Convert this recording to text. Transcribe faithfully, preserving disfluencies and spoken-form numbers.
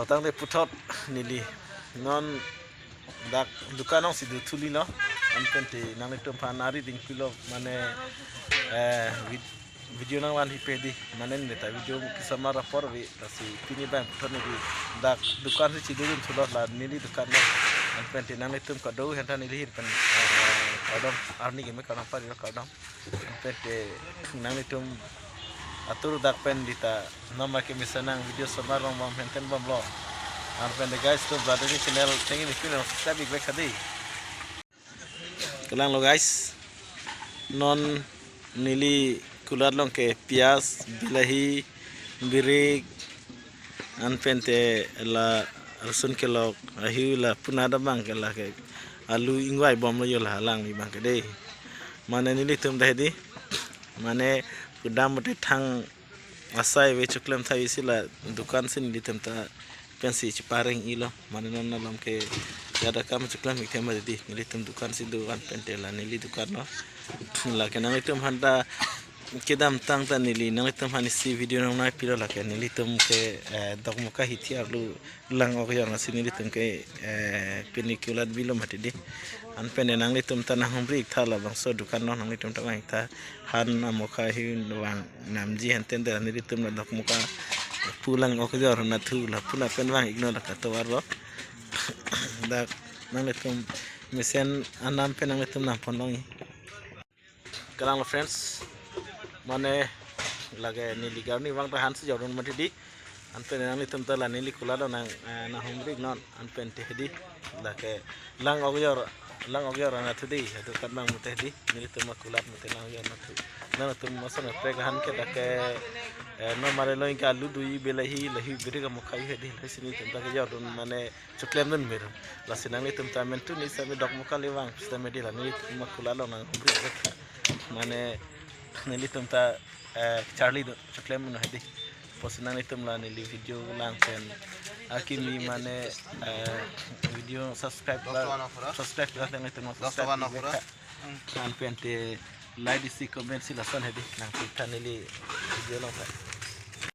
Tangte puthot neli non dak dukan along si do thulilo. Anpente nanglitum aphan ari dingpilo mane, eh, vid-, video nangvanpipe dei, mane neta video kesomar apor ave, lasi pini abang puthot neli dak dukan si chidodun thulo la neli dukan lo. Anpente nanglitum kado aphanta neli ahin pen, eh, kardom, arni keme kardom, parilo kardom. Anpente nanglitum atur dak pen dei ta nomar kemesen nang video somar long bom henten bomlo. Anpente guys, to brother ni channel thank you, subscribe ik bek tha dei. Kelanglo guys, non neli kulat along ke piyaj, bilahi, birik, anpente la rasun kelok, ahi la puna da abang ke la ke alu ingvai bomlo yo la alang ni abang ke dei. Mane nelitum ta dei, mane pudam bote thang asai ave, choklem tha isi la dukan si nelitum ta pensi chepareng ilo, mane non alom ke jada kam choklem ik thema dei, nelitum dukan si do anpente la neli dukan lo. La ke nanglitum aphanta kedamtang ta neli nanglitum aphan isi video nangnangpilo, la ke nelitum ke, eh, Dokmoka hithi arlo lang ok ajor anat si nelitum ke, eh, pini kulat bilo mati dei. Anpente nanglitum ta nanghumri ik tha, labangso dukan lo nanglitum ta vang ik tha. Han amokha ahin vang namji henten dei, nelitum la Dokmoka pu lang ok ajor anat thu la puna pen vang iknon la katovar lo. Dak nanglitum mesen anam pen nanglitum nangpon longi. Kelanglo friends, mane lake neli garni vang ta han si jordun mati dei. Anpente nanglitum ta la neli kulat lo nang, eh, nanghumri iknon. Anpente dei, lake lang ok ajor, lang ok ajor anat thu dei, atu kat bang mate dei, nelitum akulat mate lang ok ajor anat thu. Nanglitum masan prek han ke dak ke, eh, nomar lo ingka alu dui, bilahi, lahi birik amokha dei, lasi nelitum ta kejordun mane choklemdun mero. Lasi nanglitum ta men tu ni sami Dokmoka le vang sitame dei la nelitum akulat lo nanghumri ik bek tha. Mane nelitum ta, eh, charlidun, choklemdun dei. Pusi nanglitum la neli video lang pen akimi mane, eh, video subscribe la, subscribe la nanglitum subscribe ik bek tha. Anpente like isi comment si lason dei nangpik tha neli video along ta.